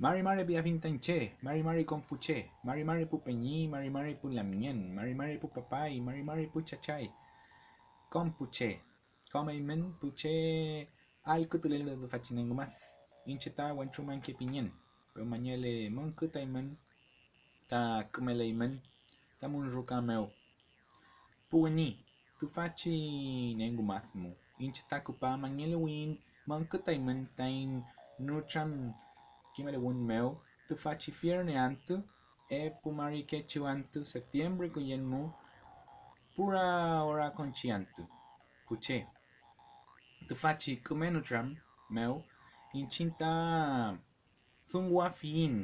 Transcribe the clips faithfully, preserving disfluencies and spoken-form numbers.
Mari mari piafiñ ta iñche, mari mari kom pu che, mari mari pu peñi, mari mari pu lamngen, mari mari pu papay, mari mari pu chachay, kom pu che, kom eymün pu che allkütulelu tüfachi nengu mad. Iñche ta wentru mangke pingen, pero mañele mongkütaymün ta kümeleymün tamün ruka mew. Pu weni, tüfachi nengu mad mu, iñche ta küpa mangeluwiyiñ mongkütaymün taiñ nütram kimeluwün mew tüfachi fierne antü, epu marikechi antü, septiembre küyen mu, pura ora konchi antü. Pu che, tüfachi küme nütram mew iñchiñ ta dunguwafiyiñ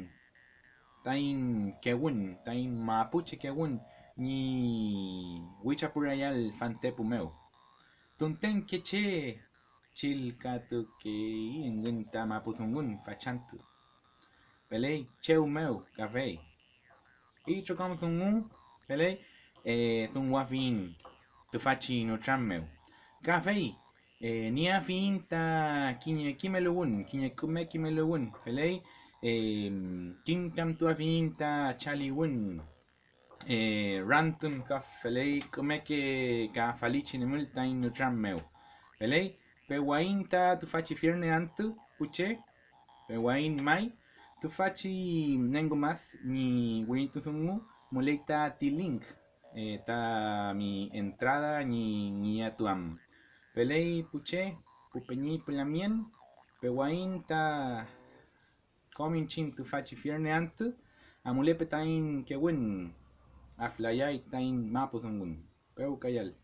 taiñ kewün, taiñ mapuche kewün ñi witrapürayael fantepu mew. Tuntenke che chillkatukey engün ta mapudungun fachantü, feley chew mew kafey. Itrokom dungu feley, eh, dunguwafiyiñ tüfachi nütram mew. Kafey, eh, nieafiyiñ ta kiñe kimeluwün, kiñe küme kimeluwün, feley, eh, kimkamtuafiyiñ ta chaliwün, eh, rantüm ka feley kümeke ka falichi nemül taiñ nütram mew. Feley, pewaiñ ta tüfachi fierne antü, pu che, pewaiñ may. Tüfachi nengu mad ñi wirintu dungu müley ta ti link, eh, tami entrada ñi ngillatuam. Feley pu che, pu peñi, pu lamngen, pewaiñ ta kom iñchiñ tüfachi fierne antü, amulepe taiñ kewün, aflayay taiñ mapudungun. Pewkayal.